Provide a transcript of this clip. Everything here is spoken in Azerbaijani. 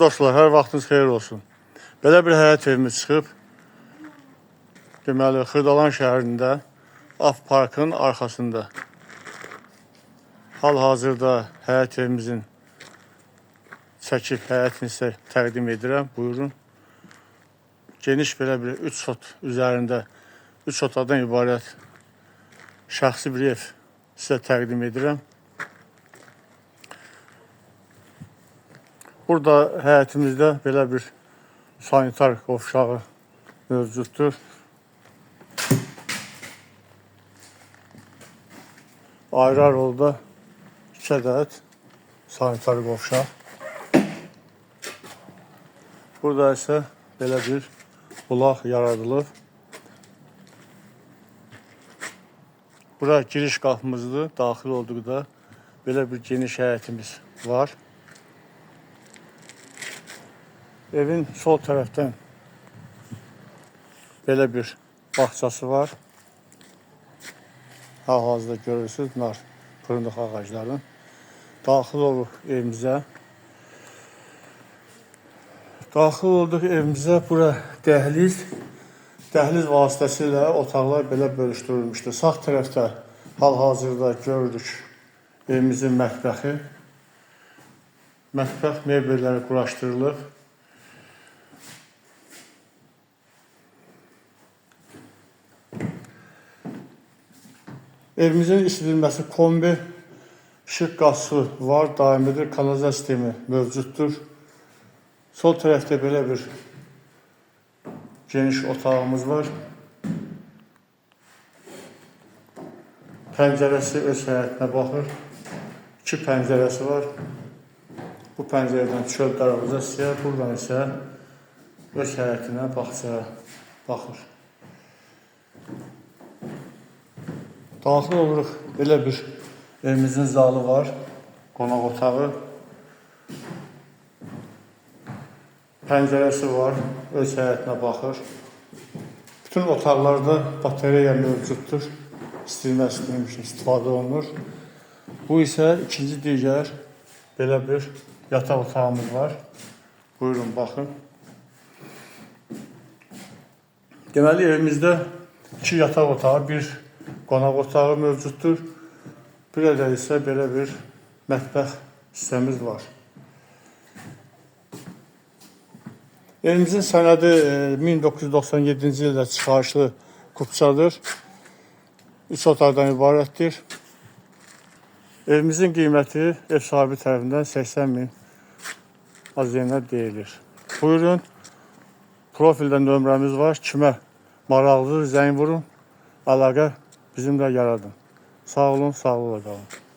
Dostlar, hər vaxtınız xeyir olsun. Belə bir həyət evimiz çıxıb. Deməli, Xırdalan şəhərində, Af Parkın arxasında. Hal-hazırda həyət evimizin çəkib həyətini sizə təqdim edirəm. Buyurun. Geniş belə bir 3 sot üzərində 3 otaqdan ibarət şəxsi bir ev sizə təqdim edirəm. Burada həyətimizdə belə bir sanitar qovşağı mövcuddur. Ayrı-ayrı olda 2 ədəd sanitar qovşaq. Burada isə belə bir bulaq yaradılıb. Bura giriş qapımızdır. Daxil olduqda belə bir geniş həyətimiz var. Evin sol tərəfdən belə bir bağçası var. Hal-hazırda görürsünüz nar fırındıq ağaclarını. Daxil oluruq evimizə. Daxil olduq evimizə. Bura dəhliz. Dəhliz vasitəsilə otaqlar belə bölüşdürülmüşdür. Sağ tərəfdə hal-hazırda görürük evimizin mətbəxi. Mətbəx mebelləri quraşdırılıb. Evimizin isitməsi kombi, işıq qaz var, daimidir, kanalizasiya sistemi mövcuddur. Sol tərəfdə belə bir geniş otağımız var. Pəncərəsi öz həyətinə baxır. 2 pəncərəsi var. Bu pəncərədən çöl darvazasıya, buradan isə öz həyətinə, bağçaya baxır. Daxil oluruq, belə bir evimizin zalı var, qonaq otağı. Pəncərəsi var, öz həyətinə baxır. Bütün otaqlarda batareya mövcuddur. İstilmə sistemi üçün istifadə olunur. Bu isə ikinci digər belə bir yataq otağımız var. Buyurun, baxın. Deməli, evimizdə 2 yataq otağı, bir qonaq otağı mövcuddur. Bir də isə belə bir mətbəx hissəmiz var. Evimizin sənədi 1997-ci ildə çıxarışlı kupçadır. 3 otaqdan ibarətdir. Evimizin qiyməti ev sahibi tərəfindən 80 min AZN deyilir. Buyurun, profildə nömrəmiz var. Kimə maraqlıdır, zəng vurun, əlaqə bizimlə yaradın. Sağ olun, sağlıqla qalın.